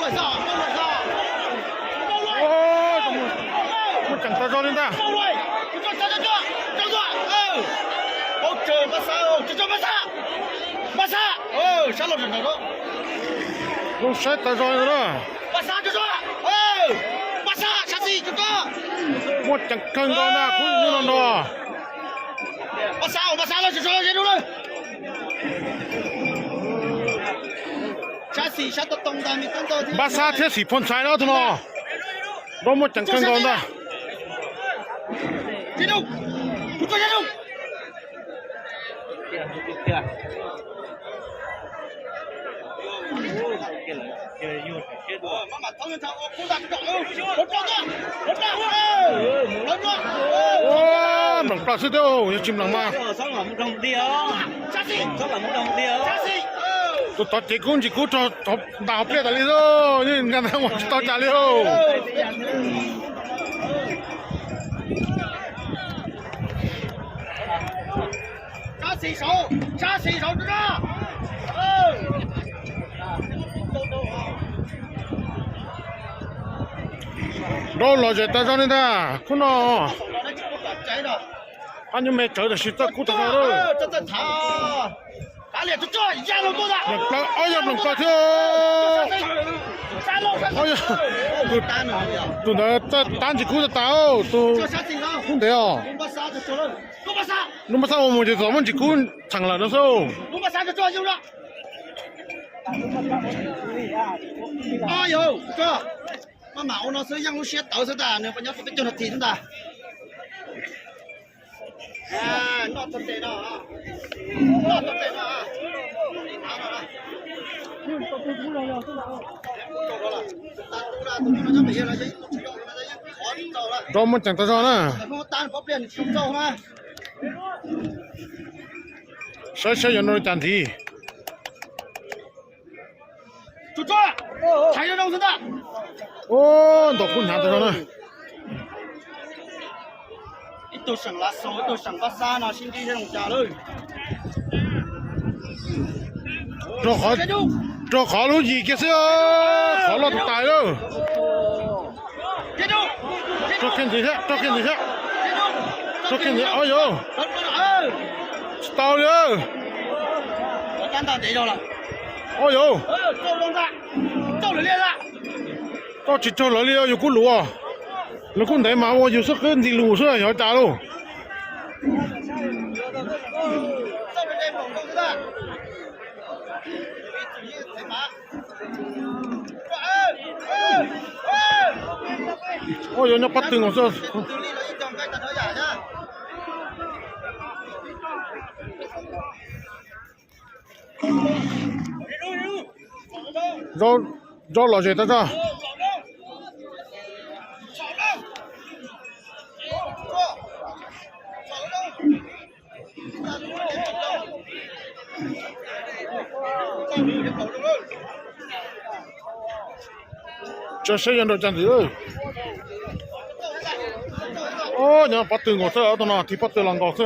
ໂອ້ຍ ມັນຈັງຕາຈອນນີ້ນະ ລົງໃສ່ຕາຈອນນີ້ນະ ໝົດຈັງເຄິ່ງດອກນະ ຄຸນຢູ່ນອນດອ ບາຊາເທດສີພົນໄຊເນາະທຸກຄົນເນາະ ບໍ່ໝົດຈັງເຄິ່ງກ່ອນເນາະ ໂອ້ ມັນປາດສຸດເດີ ຢ່າຈິມຫຼັງມາ ໂຕຕໍ່ເຈກຸນຈິກຸ ດາວເປຍຕາລີໂຊ ນີ້ງານທັງໝົດຕໍ່ຈາເລີຍ ໂດນເລີຍເຈຕາຈອນນີ້ນະ ຄຸນເນາະ ອັນນີ້ແມ່ເຈີແຕ່ຊິຕະກຸຕະເລີຍ ເອີ ເຈົ້າເຈົ້າຖາ ອາເລຍຈຸຈ້ອຍ ຢາລົງຕົວລະ ເບິ່ງປາ ເອີ ຢ່າເບິ່ງປາເທີ ໂອ້ຍ ຕູ ຕູນະ ຕານຈິຄຸຕາໂອ້ ຕູ ເຈົ້າຊາຊິງເນາະ ຄຸນເດອ ລຸມປາຊາ ລຸມປາຊາ ໂອ້ ໂມເຈສອງມັນຈິຄຸທາງລາວໂຊ ລຸມປາຊາ ຈຸຈ້ອຍ ຢູ່ເນາະ ອາໂຍ ຈຸຈ້ອຍ ມາໝາໂອນອສເຊີຍງລູເຊຍເຕົາຊະຕາ ເນີປະຍອດເປັນເຈົ້າໜ້າທີ່ຊະຕາ ໂດມມັນຈັງຕາຊອນນະ ໃຊ້ ໃຊ້ຢານໂນຈານທີ ໂອ້ ດອກຄຸນຫາແຕ່ເນາະ ອີໂຕສັງລາໂຊ ອີໂຕສັງບາຊານະ ຊິນດີໃຫ້ລົງຈາເລີຍ ໂຕຂໍ ໂຕຂໍລູກຍິງເກເຊ ຂໍລອດຕາຍເລີຍ ໂຕເຂັນດີແທ້ ໂຕເຂັນດີແທ້ ໂຕເຂັນດີ ໂອ້ໂຫ ສະຕາວເລີຍ ໂອ້ໂຫ ໂຕຈິໂຕລະເລຍຢູ່ກຸລູ ລະກຸນໄດມາໂອຢູ່ສະຄືນດີລູສະຍອດຈາໂລ ໂອ້ຍ ຍັງປັດຕຶງເອົາເຊີ ໂຈ ໂຈ ລອເຈຕາຈ້າ ຈະໃຊ້ຍັງໂດດຈັນຕິເອີຍ ໂອ້ຍ ຍັງປັດຕຶງເອົາເຊີ ເອົາຕົວໜ້າທີ່ປັດຕຶງຫຼັງກ່ອນເຊີ.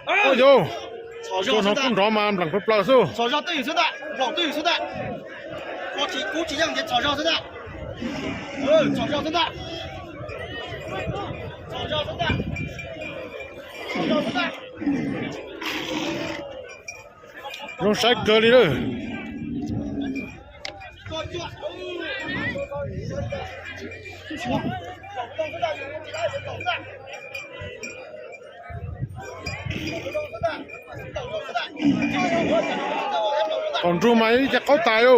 哎呦，搿种公道嘛，冷不坌嗖。吵架队友孙子，老队友孙子，我只，我只让你吵架孙子。呃，吵架孙子，吵架孙子，吵架孙子。 ລົງໃສ່ເກີລີເດີ ກອງທູມາຈະເຂົ້າຕາຍໂອ.